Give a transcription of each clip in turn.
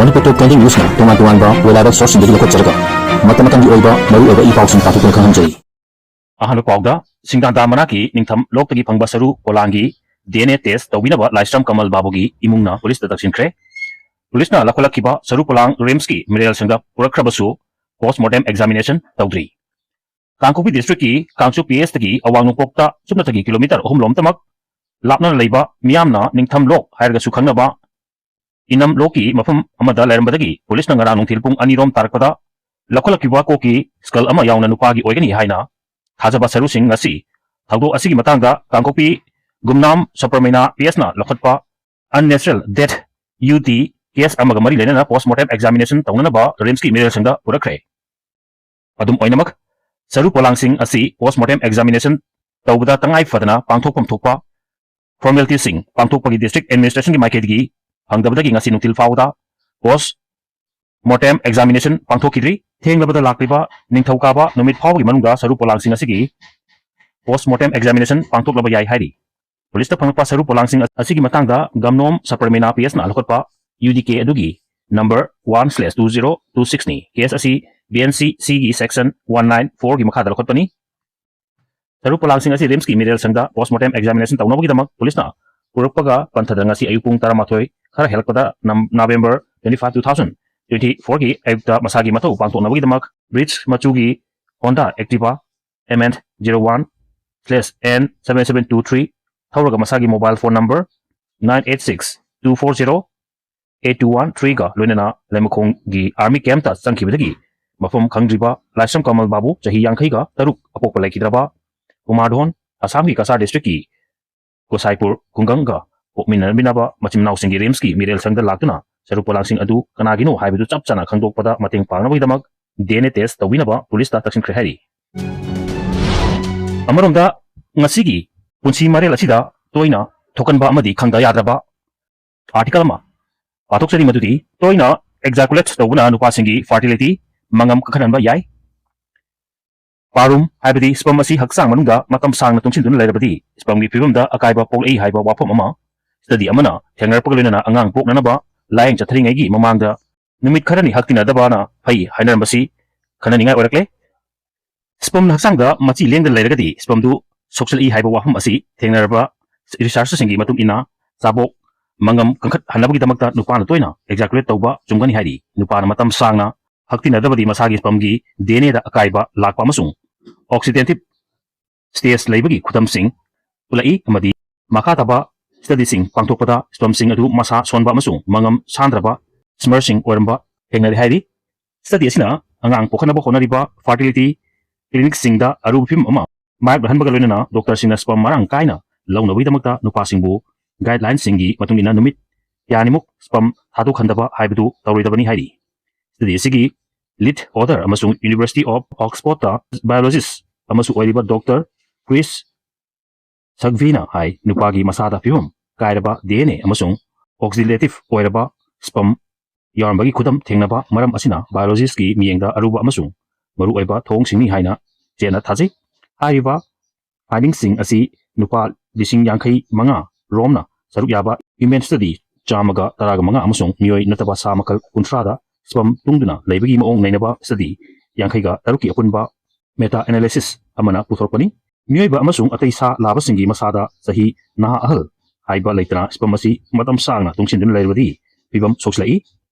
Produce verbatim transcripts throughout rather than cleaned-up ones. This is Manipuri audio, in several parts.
Manipur Top twenty News-ꯅ ꯇꯣꯉꯥꯟ ꯇꯣꯉꯥꯟꯕ reliable source-ꯁꯤꯡꯗꯒꯤ ꯂꯧꯈꯠꯆꯔꯒ ꯃꯇꯝ ꯃꯇꯝꯒꯤ ꯑꯣꯏꯕ ꯃꯔꯨꯑꯣꯏꯕ ꯏ ꯄꯥꯎꯁꯤꯡ ꯄꯥꯊꯣꯛꯇꯨꯅ ꯈꯪꯍꯟꯖꯔꯤ꯫ ꯑꯍꯥꯟꯕ ꯄꯥꯎꯗ, ꯁꯤꯡꯗꯥꯟꯗꯥ ꯃꯅꯥꯛꯀꯤ ꯅꯤꯡꯊꯝ ꯂꯣꯛꯇꯒꯤ ꯐꯪꯕ ꯁꯔꯨ ꯄꯣꯂꯥꯡꯒꯤ D N A test ꯇꯧꯕꯤꯅꯕ ꯂꯥꯏꯁ꯭ꯔꯝ ꯀꯃꯜ ꯕꯥꯕꯨꯒꯤ ꯏꯃꯨꯡꯅ ꯄꯨꯂꯤꯁꯇ ꯇꯛꯁꯤꯟꯈ꯭ꯔꯦ꯫ ꯄꯨꯂꯤꯁꯅ ꯂꯧꯈꯠꯂꯛꯈꯤꯕ ꯁꯔꯨ ꯄꯣꯂꯥꯡ RIMS-ꯀꯤ ꯃꯤꯔꯦꯜꯁꯪꯗ ꯄꯨꯔꯛꯈ꯭ꯔꯕꯁꯨ post mortem examination ꯇꯧꯗ꯭ꯔꯤ꯫ ꯀꯥꯡꯄꯣꯛꯄꯤ district-ꯀꯤ ꯀꯥꯡꯆꯨ P S-ꯇꯒꯤ ꯑꯋꯥꯡ ꯅꯣꯡꯄꯣꯛꯇ ꯁꯨꯞꯅꯇꯒꯤ kilometre ꯑꯍꯨꯝ ꯂꯣꯝꯇꯃꯛ ꯂꯥꯞꯅ ꯂꯩꯕ ꯃꯤꯌꯥꯝꯅ ꯅꯤꯡꯊꯝ ꯂꯣꯛ ꯍꯥꯏꯔꯒꯁꯨ ꯈꯪꯅꯕ ꯏꯅꯝ ꯂꯣꯛꯀꯤ ꯃꯐꯝ ꯑꯃꯗ ꯂꯩꯔꯝꯕꯗꯒꯤ ꯄꯨꯂꯤꯁꯅ ꯉꯔꯥꯡ ꯅꯨꯡꯊꯤꯜ ꯄꯨꯡ ꯑꯅꯤ ꯔꯣꯝ ꯇꯥꯔꯛꯄꯗ ꯂꯧꯈꯠꯂꯛꯈꯤꯕ ꯀꯣꯛꯀꯤ skull ꯑꯃ ꯌꯥꯎꯅ ꯅꯨꯄꯥꯒꯤ ꯑꯣꯏꯒꯅꯤ ꯍꯥꯏꯅ ꯊꯥꯖꯕ ꯁꯔꯨꯁꯤꯡ ꯉꯁꯤ ꯊꯧꯗꯣꯛ ꯑꯁꯤꯒꯤ ꯃꯇꯥꯡꯗ ꯀꯥꯡꯄꯣꯛꯄꯤ ꯒꯨꯝꯅꯥꯝ ꯁꯨꯕ꯭ꯔꯃꯅꯤꯌꯥ P S-ꯅ ꯂꯧꯈꯠꯄ unnatural death, UT, case ꯑꯃꯒ ꯃꯔꯤ ꯂꯩꯅꯅ post mortem examination ꯇꯧꯅꯅꯕ RIMS-ꯀꯤ ꯃꯤꯔꯦꯜꯁꯪꯗ ꯄꯨꯔꯛꯈ꯭ꯔꯦ꯫ ꯑꯗꯨꯝ ꯑꯣꯏꯅꯃꯛ, ꯁꯔꯨ ꯄꯣꯂꯥꯡꯁꯤꯡ ꯑꯁꯤ post mortem examination ꯇꯧꯕꯗ ꯇꯉꯥꯏ ꯐꯗꯅ ꯄꯥꯡꯊꯣꯛꯐꯝ ꯊꯣꯛꯄ formalities-ꯁꯤꯡ ꯄꯥꯡꯊꯣꯛꯄꯒꯤ district administration-ꯒꯤ ꯃꯥꯏꯀꯩꯗꯒꯤ ꯐꯪꯗꯕꯗꯒꯤ ꯉꯁꯤ ꯅꯨꯡꯊꯤꯜ ꯐꯥꯎꯕꯗ post mortem examination ꯄꯥꯡꯊꯣꯛꯈꯤꯗ꯭ꯔꯤ꯫ ꯊꯦꯡꯂꯕꯗ ꯂꯥꯛꯂꯤꯕ ꯅꯤꯡꯊꯧꯀꯥꯕ ꯅꯨꯃꯤꯠ ꯐꯥꯎꯕꯒꯤ ꯃꯅꯨꯡꯗ ꯁꯔꯨ ꯄꯣꯂꯥꯡꯁꯤꯡ ꯑꯁꯤꯒꯤ post mortem examination ꯄꯥꯡꯊꯣꯛꯂꯕ ꯌꯥꯏ ꯍꯥꯏꯔꯤ꯫ ꯄꯨꯂꯤꯁꯇ ꯐꯪꯂꯛꯄ ꯁꯔꯨ ꯄꯣꯂꯥꯡꯁꯤꯡ ꯑꯁꯤꯒꯤ ꯃꯇꯥꯡꯗ ꯒꯝꯅꯣꯝ ꯁꯨꯕ꯭ꯔꯃꯅꯤꯌꯥ P S-ꯅ ꯂꯧꯈꯠꯄ UDK ꯑꯗꯨꯒꯤ number one slash two zero two six-ꯅꯤ꯫ Case ꯑꯁꯤ BNC-ꯒꯤ section one nine four-ꯒꯤ ꯃꯈꯥꯗ ꯂꯧꯈꯠꯄꯅꯤ꯫ ꯁꯔꯨ ꯄꯣꯂꯥꯡꯁꯤꯡ ꯑꯁꯤ RIMS-ꯀꯤ ꯃꯤꯔꯦꯜꯁꯪꯗ post mortem examination ꯇꯧꯅꯕꯒꯤꯗꯃꯛ ꯄꯨꯂꯤꯁꯅ ꯄꯨꯔꯛꯄꯒ ꯄꯟꯊꯗ ꯉꯁꯤ ꯑꯌꯨꯛ ꯄꯨꯡ ꯇꯔꯥꯃꯥꯊꯣꯏ ꯈꯔ ꯍꯦꯜꯂꯛꯄꯗ ꯅꯝ-, November twenty-five, two thousand twenty-four-ꯒꯤ ꯑꯌꯨꯛꯇ ꯃꯁꯥꯒꯤ ꯃꯊꯧ ꯄꯥꯡꯊꯣꯛꯅꯕꯒꯤꯗꯃꯛ ꯕ꯭ꯔꯤꯖ ꯃꯆꯨꯒꯤ Honda Activa M N zero one slash N seven seven two three ꯊꯧꯔꯒ ꯃꯁꯥꯒꯤ mobile phone number nine eight six two four zero eight two one three-ꯒ ꯂꯣꯏꯅꯅ ꯂꯩꯃꯈꯣꯡꯒꯤ army camp-ꯇ ꯆꯪꯈꯤꯕꯗꯒꯤ ꯃꯐꯝ ꯈꯪꯗ꯭ꯔꯤꯕ ꯂꯥꯏꯁ꯭ꯔꯝ ꯀꯃꯜ ꯕꯥꯕꯨ ꯆꯍꯤ ꯌꯥꯡꯈꯩꯒ ꯇꯔꯨꯛ ꯑꯄꯣꯛꯄ ꯂꯩꯈꯤꯗ꯭ꯔꯕ ꯎꯃꯥꯗꯣꯟ, ꯑꯁꯥꯝꯒꯤ ꯀꯁꯥꯔ district-ꯀꯤ ꯒꯣꯁꯥꯏꯄꯨꯔ ꯈꯨꯡꯒꯪꯒ ꯄꯣꯛꯃꯤꯟꯅꯔꯝꯃꯤꯟꯅꯕ ꯃꯆꯤꯟ ꯃꯅꯥꯎꯁꯤꯡꯒꯤ RIMS-ꯀꯤ ꯃꯤꯔꯦꯜ ꯁꯪꯗ ꯂꯥꯛꯇꯨꯅ ꯁꯔꯨ ꯄꯣꯂꯥꯡꯁꯤꯡ ꯑꯗꯨ ꯀꯅꯥꯒꯤꯅꯣ ꯍꯥꯏꯕꯗꯨ ꯆꯞ ꯆꯥꯅ ꯈꯪꯗꯣꯛꯄꯗ ꯃꯇꯦꯡ ꯄꯥꯡꯅꯕꯒꯤꯗꯃꯛ D N A test ꯇꯧꯕꯤꯅꯕ ꯄꯨꯂꯤꯁꯇ ꯇꯛꯁꯤꯟꯈ꯭ꯔꯦ ꯍꯥꯏꯔꯤ꯫ ꯑꯃꯔꯣꯝꯗ, ꯉꯁꯤꯒꯤ ꯄꯨꯟꯁꯤ ꯃꯔꯦꯜ ꯑꯁꯤꯗ ꯇꯣꯏꯅ ꯊꯣꯛꯀꯟꯕ ꯑꯃꯗꯤ ꯈꯪꯗ ꯌꯥꯗ꯭ꯔꯕ article ꯑꯃ ꯄꯥꯊꯣꯛꯆꯔꯤ, ꯃꯗꯨꯗꯤ ꯇꯣꯏꯅ ejaculate ꯇꯧꯕꯅ ꯅꯨꯄꯥꯁꯤꯡꯒꯤ fertility ꯃꯉꯝ ꯀꯥꯈꯠꯍꯟꯕ ꯌꯥꯏ꯫ ꯄꯥꯔꯨꯝ ꯍꯥꯏꯕꯗꯤ sperm ꯑꯁꯤ ꯍꯛꯆꯥꯡ ꯃꯅꯨꯡꯗ ꯃꯇꯝ ꯁꯥꯡꯅ ꯇꯨꯡꯁꯤꯟꯗꯨꯅ ꯂꯩꯔꯕꯗꯤ sperm-ꯒꯤ ꯐꯤꯕꯝꯗ ꯑꯀꯥꯏꯕ ꯄꯣꯛꯂꯛꯏ ꯍꯥꯏꯕ ꯋꯥꯐꯝ ꯑꯃ study ꯑꯃꯅ ꯊꯦꯡꯅꯔꯛꯄꯒ ꯂꯣꯏꯅꯅ ꯑꯉꯥꯡ ꯄꯣꯛꯅꯅꯕ ꯂꯥꯏꯌꯦꯡ ꯆꯠꯊꯔꯤꯉꯩꯒꯤ ꯃꯃꯥꯡꯗ ꯅꯨꯃꯤꯠ ꯈꯔꯅꯤ ꯍꯛꯇꯤꯟꯅꯗꯕꯅ ꯐꯩ ꯍꯥꯏꯅꯔꯝꯕꯁꯤ ꯈꯟꯅꯅꯤꯡꯉꯥꯏ ꯑꯣꯏꯔꯛꯂꯦ꯫ Spermꯅ ꯍꯛꯆꯥꯡꯗ ꯃꯆꯤ ꯂꯦꯡꯗꯅ ꯂꯩꯔꯒꯗꯤ spermꯗꯨ ꯁꯣꯛꯆꯜꯂꯛꯏ ꯍꯥꯏꯕ ꯋꯥꯐꯝ ꯑꯁꯤ ꯊꯦꯡꯅꯔꯕ researchꯁꯤꯡꯒꯤ ꯃꯇꯨꯡ ꯏꯟꯅ ꯆꯥꯕꯣꯛ ꯃꯉꯝ ꯀꯟꯈꯠꯍꯟꯅꯕꯒꯤꯗꯃꯛꯇ ꯅꯨꯄꯥꯅ ꯇꯣꯏꯅ ejaculate ꯇꯧꯕ ꯆꯨꯝꯒꯅꯤ ꯍꯥꯏꯔꯤ꯫ ꯅꯨꯄꯥꯅ ꯃꯇꯝ ꯁꯥꯡꯅ ꯍꯛꯇꯤꯟꯅꯗꯕꯗꯤ ꯃꯁꯥꯒꯤ spermꯒꯤ DNAꯗ ꯑꯀꯥꯏꯕ ꯂꯥꯛꯄ ꯑꯃꯁꯨꯡ oxidative stage ꯂꯩꯕꯒꯤ ꯈꯨꯗꯝꯁꯤꯡ ꯎꯠꯂꯛꯏ ꯑꯃꯗꯤ ꯃꯈꯥ ꯇꯥꯕ studyꯁꯤꯡ ꯄꯥꯡꯊꯣꯛꯄꯗ spermꯁꯤꯡ ꯑꯗꯨ ꯃꯁꯥ ꯁꯣꯟꯕ ꯑꯃꯁꯨꯡ ꯃꯉꯝ ꯁꯥꯟꯗ꯭ꯔꯕ spermꯁꯤꯡ ꯑꯣꯏꯔꯝꯕ ꯊꯦꯡꯅꯔꯦ ꯍꯥꯏꯔꯤ꯫ Study ꯑꯁꯤꯅ ꯑꯉꯥꯡ ꯄꯣꯛꯍꯟꯅꯕ ꯍꯣꯠꯅꯔꯤꯕ fertility clinicꯁꯤꯡꯗ ꯑꯔꯨꯕ ꯐꯤꯚꯝ ꯑꯃ ꯃꯥꯌꯣꯛꯅꯍꯟꯕꯒ ꯂꯣꯏꯅꯅ doctorꯁꯤꯡꯅ sperm ꯃꯔꯥꯡ ꯀꯥꯏꯅ ꯂꯧꯅꯕꯒꯤꯗꯃꯛꯇ ꯅꯨꯄꯥꯁꯤꯡꯕꯨ guidelineꯁꯤꯡꯒꯤ ꯃꯇꯨꯡ ꯏꯟꯅ ꯅꯨꯃꯤꯠ ꯀꯌꯥꯅꯤꯃꯨꯛ sperm ꯊꯥꯗꯣꯛꯍꯟꯗꯕ ꯍꯥꯏꯕꯗꯨ ꯇꯧꯔꯣꯏꯗꯕꯅꯤ ꯍꯥꯏꯔꯤ꯫ Study ꯑꯁꯤꯒꯤ lead author ꯑꯃꯁꯨꯡ University of Oxfordꯇ biologist ꯑꯃꯁꯨ ꯑꯣꯏꯔꯤꯕ Doctor Chris Sagvina ꯍꯥꯏ, ꯅꯨꯄꯥꯒꯤ ꯃꯁꯥꯗ ꯐꯤꯕꯝ ꯀꯥꯏꯔꯕ DNA ꯑꯃꯁꯨꯡ oxidative ꯑꯣꯏꯔꯕ sperm ꯌꯥꯎꯔꯝꯕꯒꯤ ꯈꯨꯗꯝ ꯊꯦꯡꯅꯕ ꯃꯔꯝ ꯑꯁꯤꯅ biologistꯀꯤ ꯃꯤꯠꯌꯦꯡꯗ ꯑꯔꯨꯕ ꯑꯃꯁꯨꯡ ꯃꯔꯨꯑꯣꯏꯕ ꯊꯧꯑꯣꯡꯁꯤꯡꯅꯤ ꯍꯥꯏꯅ ꯆꯦꯠꯅ ꯊꯥꯖꯩ꯫ ꯍꯥꯏꯔꯤꯕ findingꯁꯤꯡ ꯑꯁꯤ ꯅꯨꯄꯥ ꯂꯤꯁꯤꯡ ꯌꯥꯡꯈꯩ ꯃꯉꯥ ꯔꯣꯝꯅ ꯁꯔꯨꯛ ꯌꯥꯕ human study ꯆꯥꯝꯃꯒ ꯇꯔꯥꯒ ꯃꯉꯥ ꯑꯃꯁꯨꯡ ꯃꯤꯑꯣꯏ ꯅꯠꯇꯕ ꯁꯥ ꯃꯈꯜ ꯀꯨꯟꯊ꯭ꯔꯥꯗ sperm ꯇꯨꯡꯗꯨꯅ ꯂꯩꯕꯒꯤ ꯃꯑꯣꯡ ꯅꯩꯅꯕ study ꯌꯥꯡꯈꯩꯒ ꯇꯔꯨꯛꯀꯤ ꯑꯄꯨꯟꯕ meta analysis ꯑꯃꯅ ꯄꯨꯊꯣꯔꯛꯄꯅꯤ꯫ ꯃꯤꯑꯣꯏꯕ ꯑꯃꯁꯨꯡ ꯑꯇꯩ ꯁꯥ ꯂꯥꯕꯁꯤꯡꯒꯤ ꯃꯁꯥꯗ ꯆꯍꯤ ꯅꯍꯥ ꯑꯍꯜ ꯍꯥꯏꯕ ꯂꯩꯇꯅ sperm ꯑꯁꯤ ꯃꯇꯝ ꯁꯥꯡꯅ ꯇꯨꯡꯁꯤꯟꯗꯨꯅ ꯂꯩꯔꯕꯗꯤ ꯐꯤꯕꯝ ꯁꯣꯛꯆꯤꯜꯂꯛꯏ꯫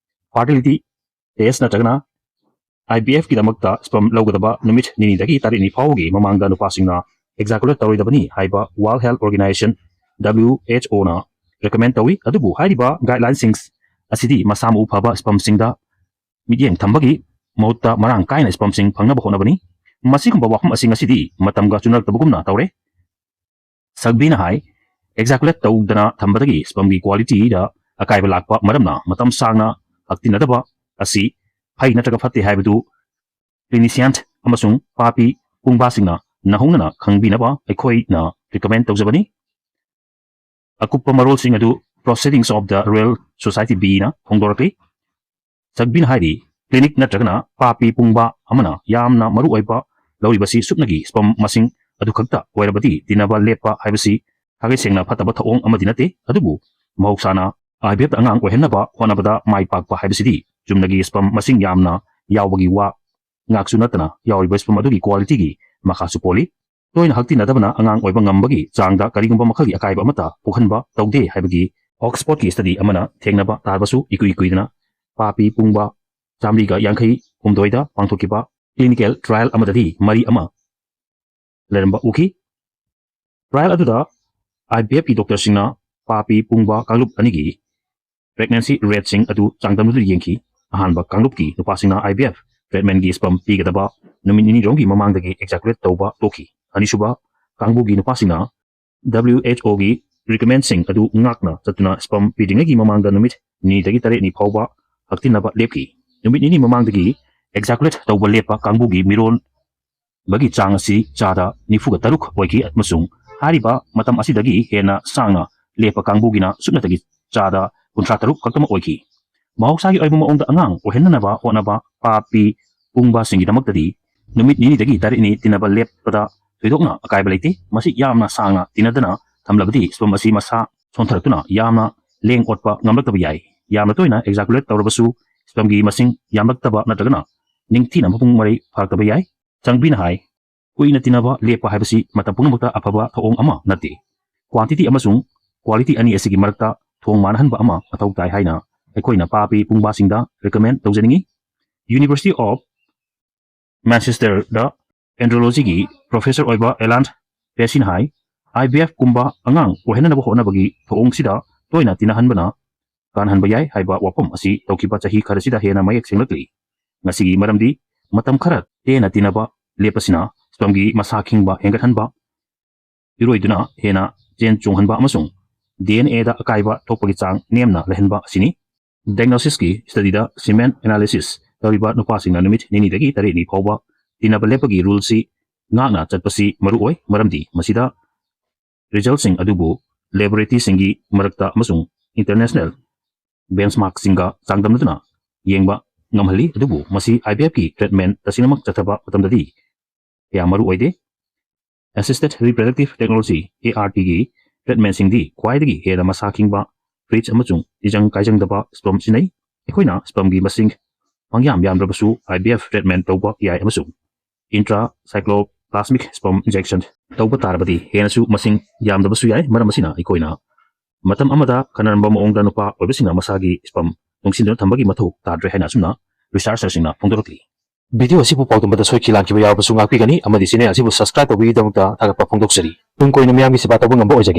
Fertility test ꯅꯠꯇ꯭ꯔꯒꯅ IVFꯀꯤꯗꯃꯛꯇ sperm ꯂꯧꯒꯗꯕ ꯅꯨꯃꯤꯠ ꯅꯤꯅꯤꯗꯒꯤ ꯇꯔꯦꯠꯅꯤ ꯐꯥꯎꯕꯒꯤ ꯃꯃꯥꯡꯗ ꯅꯨꯄꯥꯁꯤꯡꯅ ejaculate ꯇꯧꯔꯣꯏꯗꯕꯅꯤ ꯍꯥꯏꯕ World Health Organization, WHOꯅ recommend ꯇꯧꯏ꯫ ꯑꯗꯨꯕꯨ ꯍꯥꯏꯔꯤꯕ guidelinesꯤꯡ ꯑꯁꯤꯗꯤ ꯃꯁꯥ ꯃꯎ ꯐꯕ spermꯁꯤꯡꯗ ꯃꯤꯠꯌꯦꯡ ꯊꯝꯕꯒꯤ ꯃꯍꯨꯠꯇ ꯃꯔꯥꯡ ꯀꯥꯏꯅ spermꯁꯤꯡ ꯐꯪꯅꯕ ꯍꯣꯠꯅꯕꯅꯤ꯫ ꯃꯁꯤꯒꯨꯝꯕ ꯋꯥꯐꯝ ꯑꯁꯤꯡ ꯑꯁꯤꯗꯤ ꯃꯇꯝꯒ ꯆꯨꯅꯔꯛꯇꯕꯒꯨꯝꯅ ꯇꯧꯔꯦ꯫ Sagvinaꯅ ꯍꯥꯏ, ejaculate ꯇꯧꯗꯅ ꯊꯝꯕꯗꯒꯤ spermꯒꯤ qualityꯗ ꯑꯀꯥꯏꯕ ꯂꯥꯛꯄ ꯃꯔꯝꯅ ꯃꯇꯝ ꯁꯥꯡꯅ ꯍꯛꯇꯤꯟꯅꯗꯕ ꯑꯁꯤ ꯐꯩ ꯅꯠꯇ꯭ꯔꯒ ꯐꯠꯇꯦ ꯍꯥꯏꯕꯗꯨ clinician ꯑꯃꯁꯨꯡ ꯄꯥꯄꯤ ꯄꯨꯡꯕꯥꯁꯤꯡꯅ ꯅꯧꯍꯧꯅꯅ ꯈꯪꯕꯤꯅꯕ ꯑꯩꯈꯣꯏꯅ recommend ꯇꯧꯖꯕꯅꯤ꯫ ꯑꯀꯨꯞꯄ ꯃꯔꯣꯜꯁꯤꯡ ꯑꯗꯨ Proceedings of the Royal Society Bꯅ ꯐꯣꯡꯗꯣꯔꯛꯂꯤ꯫ Sagvina ꯍꯥꯏꯔꯤ, clinic ꯅꯠꯇ꯭ꯔꯒꯅ ꯄꯥꯄꯤ ꯄꯨꯡꯕꯥ ꯑꯃꯅ ꯌꯥꯝꯅ ꯃꯔꯨꯑꯣꯏꯕ ꯂꯧꯔꯤꯕꯁꯤ ꯁꯨꯞꯅꯒꯤ sperm ꯃꯁꯤꯡ ꯑꯗꯨꯈꯛꯇ ꯑꯣꯏꯔꯕꯗꯤ ꯇꯤꯟꯅꯕ ꯂꯦꯞꯄ ꯍꯥꯏꯕꯁꯤ ꯊꯥꯒꯩ ꯁꯦꯡꯅ ꯐꯠꯇꯕ ꯊꯧꯑꯣꯡ ꯑꯃꯗꯤ ꯅꯠꯇꯦ꯫ ꯑꯗꯨꯕꯨ ꯃꯍꯧꯁꯥꯅ IVFꯇ ꯑꯉꯥꯡ ꯑꯣꯏꯍꯟꯅꯕ ꯍꯣꯠꯅꯕꯗ ꯃꯥꯏ ꯄꯥꯛꯄ ꯍꯥꯏꯕꯁꯤꯗꯤ ꯆꯨꯝꯅꯒꯤ sperm ꯃꯁꯤꯡ ꯌꯥꯝꯅ ꯌꯥꯎꯕꯒꯤ ꯋꯥ ꯉꯥꯛꯁꯨ ꯅꯠꯇꯅ ꯌꯥꯎꯔꯤꯕ sperm ꯑꯗꯨꯒꯤ qualityꯒꯤ ꯃꯈꯥꯁꯨ ꯄꯣꯜꯂꯤ꯫ ꯇꯣꯏꯅ ꯍꯛꯇꯤꯟꯅꯗꯕꯅ ꯑꯉꯥꯡ ꯑꯣꯏꯕ ꯉꯝꯕꯒꯤ ꯆꯥꯡꯗ ꯀꯔꯤꯒꯨꯝꯕ ꯃꯈꯜꯒꯤ ꯑꯀꯥꯏꯕ ꯑꯃꯠꯇ ꯄꯣꯛꯍꯟꯕ ꯇꯧꯗꯦ ꯍꯥꯏꯕꯒꯤ Oxfordꯀꯤ study ꯑꯃꯅ ꯊꯦꯡꯅꯕ ꯇꯥꯔꯕꯁꯨ ꯏꯀꯨꯏ ꯀꯨꯏꯗꯅ ꯄꯥꯄꯤ ꯄꯨꯡꯕ ꯆꯥꯃꯔꯤꯒ ꯌꯥꯡꯈꯩ ꯍꯨꯝꯗꯣꯏꯗ ꯄꯥꯡꯊꯣꯛꯈꯤꯕ clinical trial ꯑꯃꯗꯗꯤ ꯃꯔꯤ ꯑꯃ ꯂꯩꯔꯝꯕ ꯎꯈꯤ꯫ Trial ꯑꯗꯨꯗ IVFꯀꯤ doctorꯁꯤꯡꯅ ꯄꯥꯄꯤ ꯄꯨꯡꯕ ꯀꯥꯡꯂꯨꯞ ꯑꯅꯤꯒꯤ pregnancy rateꯁꯤꯡ ꯑꯗꯨ ꯆꯥꯡꯗꯝꯅꯗꯨꯅ ꯌꯦꯡꯈꯤ꯫ ꯑꯍꯥꯟꯕ ꯀꯥꯡꯂꯨꯞꯀꯤ ꯅꯨꯄꯥꯁꯤꯡꯅ IVF treatmentꯀꯤ sperm ꯄꯤꯒꯗꯕ ꯅꯨꯃꯤꯠ ꯅꯤꯅꯤꯔꯣꯝꯒꯤ ꯃꯃꯥꯡꯗꯒꯤ ejaculate ꯇꯧꯕ ꯇꯣꯛꯈꯤ꯫ ꯑꯅꯤꯁꯨꯕ ꯀꯥꯡꯕꯨꯒꯤ ꯅꯨꯄꯥꯁꯤꯡꯅ WHOꯒꯤ recommendꯁꯤꯡ ꯑꯗꯨ ꯉꯥꯛꯅ ꯆꯠꯇꯨꯅ sperm ꯄꯤꯗ꯭ꯔꯤꯉꯩꯒꯤ ꯃꯃꯥꯡꯗ ꯅꯨꯃꯤꯠ ꯅꯤꯅꯤꯗꯒꯤ ꯇꯔꯦꯠꯅꯤ ꯐꯥꯎꯕ ꯍꯛꯇꯤꯟꯅꯕ ꯂꯦꯞꯈꯤ꯫ ꯅꯨꯃꯤꯠ ꯅꯤꯅꯤ ꯃꯃꯥꯡꯗꯒꯤ ejaculate ꯇꯧꯕ ꯂꯦꯞꯄ ꯀꯥꯡꯕꯨꯒꯤ ꯃꯤꯔꯣꯟꯕꯒꯤ ꯆꯥꯡ ꯑꯁꯤ ꯆꯥꯗ ꯅꯤꯐꯨꯒ ꯇꯔꯨꯛ ꯑꯣꯏꯈꯤ, ꯑꯃꯁꯨꯡ ꯍꯥꯏꯔꯤꯕ ꯃꯇꯝ ꯑꯁꯤꯗꯒꯤ ꯍꯦꯟꯅ ꯁꯥꯡꯅ ꯂꯦꯞꯄ ꯀꯥꯡꯕꯨꯒꯤꯅ ꯁꯨꯞꯅꯇꯒꯤ ꯆꯥꯗ ꯀꯨꯟꯊ꯭ꯔꯥ ꯇꯔꯨꯛ ꯈꯛꯇꯃꯛ ꯑꯣꯏꯈꯤ꯫ ꯃꯍꯧꯁꯥꯒꯤ ꯑꯣꯏꯕ ꯃꯑꯣꯡꯗ ꯑꯉꯥꯡ ꯑꯣꯏꯍꯟꯅꯅꯕ ꯍꯣꯠꯅꯕ ꯄꯥꯄꯤ ꯄꯨꯡꯕꯁꯤꯡꯒꯤꯗꯃꯛꯇꯗꯤ ꯅꯨꯃꯤꯠ ꯅꯤꯅꯤꯗꯒꯤ ꯇꯔꯦꯠꯅꯤ ꯇꯤꯟꯅꯕ ꯂꯦꯞꯄꯗ ꯊꯣꯏꯗꯣꯛꯅ ꯑꯀꯥꯏꯕ ꯂꯩꯇꯦ꯫ ꯃꯁꯤ ꯌꯥꯝꯅ ꯁꯥꯡꯅ ꯇꯤꯟꯅꯗꯅ ꯊꯝꯂꯕꯗꯤ sperm ꯑꯁꯤ ꯃꯁꯥ ꯁꯣꯟꯊꯔꯛꯇꯨꯅ ꯌꯥꯝꯅ ꯂꯦꯡ ꯑꯣꯠꯄ ꯉꯝꯂꯛꯇꯕ ꯌꯥꯏ꯫ ꯌꯥꯝꯅ ꯇꯣꯏꯅ ejaculate ꯇꯧꯔꯕꯁꯨ spermꯒꯤ ꯃꯁꯤꯡ ꯌꯥꯝꯂꯛꯇꯕ ꯅꯠꯇ꯭ꯔꯒꯅ ꯅꯤꯡꯊꯤꯅ ꯃꯄꯨꯡ ꯃꯔꯩ ꯐꯥꯔꯛꯇꯕ ꯌꯥꯏ꯫ ꯆꯥꯡꯕꯤꯅ ꯍꯥꯏ, ꯀꯨꯏꯅ ꯇꯤꯟꯅꯕ ꯂꯦꯞꯄ ꯍꯥꯏꯕꯁꯤ ꯃꯇꯝ ꯄꯨꯝꯅꯃꯛꯇ ꯑꯐꯕ ꯊꯧꯑꯣꯡ ꯑꯃ ꯅꯠꯇꯦ꯫ Quantity ꯑꯃꯁꯨꯡ quality ꯑꯅꯤ ꯑꯁꯤꯒꯤ ꯃꯔꯛꯇ ꯊꯣꯡ ꯃꯥꯟꯅꯍꯟꯕ ꯑꯃ ꯃꯊꯧ ꯇꯥꯏ ꯍꯥꯏꯅ ꯑꯩꯈꯣꯏꯅ ꯄꯥꯄꯤ ꯄꯨꯡꯕꯁꯤꯡꯗ recommend ꯇꯧꯖꯅꯤꯡꯏ꯫ University of Manchesterꯗ andrologyꯒꯤ professor ꯑꯣꯏꯕ Alan Paceꯅ ꯍꯥꯏ, IVFꯀꯨꯝꯕ ꯑꯉꯥꯡ ꯑꯣꯏꯍꯟꯅꯕ ꯍꯣꯠꯅꯕꯒꯤ ꯊꯧꯑꯣꯡꯁꯤꯗ ꯇꯣꯏꯅ ꯇꯤꯟꯅꯍꯟꯕꯅ ꯀꯥꯟꯍꯟꯕ ꯌꯥꯏ ꯍꯥꯏꯕ ꯋꯥꯐꯝ ꯑꯁꯤ ꯇꯧꯈꯤꯕ ꯆꯍꯤ ꯈꯔꯁꯤꯗ ꯍꯦꯟꯅ ꯃꯌꯦꯛ ꯁꯦꯡꯂꯛꯂꯤ꯫ ꯃꯁꯤꯒꯤ ꯃꯔꯝꯗꯤ ꯃꯇꯝ ꯈꯔ ꯇꯦꯟꯅ ꯇꯤꯟꯅꯕ ꯂꯦꯞꯄꯁꯤꯅ spermꯒꯤ ꯃꯁꯥ ꯈꯤꯡꯕ ꯍꯦꯟꯒꯠꯍꯟꯕ, ꯏꯔꯣꯏꯗꯨꯅ ꯍꯦꯟꯅ ꯆꯦꯟ ꯆꯣꯡꯍꯟꯕ ꯑꯃꯁꯨꯡ DNAꯗ ꯑꯀꯥꯏꯕ ꯊꯣꯛꯄꯒꯤ ꯆꯥꯡ ꯅꯦꯝꯅ ꯂꯩꯍꯟꯕ ꯑꯁꯤꯅꯤ꯫ Diagnosisꯀꯤ studyꯗ semen analysis ꯇꯧꯔꯤꯕ ꯅꯨꯄꯥꯁꯤꯡꯅ ꯅꯨꯃꯤꯠ ꯅꯤꯅꯤꯗꯒꯤ ꯇꯔꯦꯠꯅꯤ ꯐꯥꯎꯕ ꯇꯤꯟꯅꯕ ꯂꯦꯞꯄꯒꯤ ruleꯁꯤ ꯉꯥꯛꯅ ꯆꯠꯄꯁꯤ ꯃꯔꯨ ꯑꯣꯏ, ꯃꯔꯝꯗꯤ ꯃꯁꯤꯗ resultꯁꯤꯡ ꯑꯗꯨꯕꯨ laboratoryꯁꯤꯡꯒꯤ ꯃꯔꯛꯇ ꯑꯃꯁꯨꯡ international benchmarkꯁꯤꯡꯒ ꯆꯥꯡꯗꯝꯅꯗꯨꯅ ꯌꯦꯡꯕ ꯉꯝꯍꯜꯂꯤ꯫ ꯑꯗꯨꯕꯨ ꯃꯁꯤ IVFꯀꯤ treatment ꯇꯁꯦꯡꯅꯃꯛ ꯆꯠꯊꯕ ꯃꯇꯝꯗꯗꯤ ꯀꯌꯥ ꯃꯔꯨ ꯑꯣꯏꯗꯦ꯫ Assisted Reproductive Technology, ARTꯒꯤ treatmentꯁꯤꯡꯗꯤ ꯈ꯭ꯋꯥꯏꯗꯒꯤ ꯍꯦꯟꯅ ꯃꯁꯥ ꯈꯤꯡꯕ ꯕ꯭ꯂꯤꯆ ꯑꯃꯁꯨꯡ ꯏꯖꯪ ꯀꯥꯏꯖꯪꯗꯕ ꯁ꯭ꯄꯝ ꯁꯤꯖꯤꯟꯅꯩ꯫ ꯑꯩꯈꯣꯏꯅ ꯁ꯭ꯄꯝꯒꯤ ꯃꯁꯤꯡ ꯄꯪꯌꯥꯝ ꯌꯥꯝꯗ꯭ꯔꯕꯁꯨ IVF treatment ꯇꯧꯕ ꯌꯥꯏ ꯑꯃꯁꯨꯡ intracycloplasmic sperm injection ꯇꯧꯕ ꯇꯥꯔꯕꯗꯤ ꯍꯦꯟꯅꯁꯨ ꯃꯁꯤꯡ ꯌꯥꯝꯗꯕꯁꯨ ꯌꯥꯏ꯫ ꯃꯔꯝ ꯑꯁꯤꯅ ꯑꯩꯈꯣꯏꯅ ꯃꯇꯝ ꯑꯃꯗ ꯈꯟꯅꯔꯝꯕ ꯃꯑꯣꯡꯗ ꯅꯨꯄꯥ ꯑꯣꯏꯕꯁꯤꯡꯅ ꯃꯁꯥꯒꯤ ꯁ꯭ꯄꯝ ꯇꯨꯡꯁꯤꯟꯗꯨꯅ ꯊꯝꯕꯒꯤ ꯃꯊꯧ ꯇꯥꯗ꯭ꯔꯦ ꯍꯥꯏꯅ ꯑꯁꯨꯝꯅ ꯔꯤꯁꯔꯆꯔꯁꯤꯡꯅ ꯐꯣꯡꯗꯣꯔꯛꯂꯤ꯫ ꯚꯤꯗꯤꯑꯣ ꯑꯁꯤꯕꯨ ꯄꯥꯎꯗꯝꯕꯗ ꯁꯣꯏꯈꯤ ꯂꯥꯟꯈꯤꯕ ꯌꯥꯎꯔꯕꯁꯨ ꯉꯥꯛꯄꯤꯒꯅꯤ ꯑꯃꯗꯤ ꯆꯦꯅꯦꯜ ꯑꯁꯤꯕꯨ ꯁꯕꯁꯀ꯭ꯔꯥꯏꯕ ꯇꯧꯕꯤꯕꯒꯤꯗꯃꯛꯇ ꯊꯥꯒꯠꯄ ꯐꯣꯡꯗꯣꯛꯆꯔꯤ꯫ ꯇꯨꯡ ꯀꯣꯏꯅ ꯃꯤꯌꯥꯝꯒꯤ ꯁꯦꯕꯥ ꯇꯧꯕ ꯉꯝꯕ ꯑꯣꯏꯖꯒꯦ꯫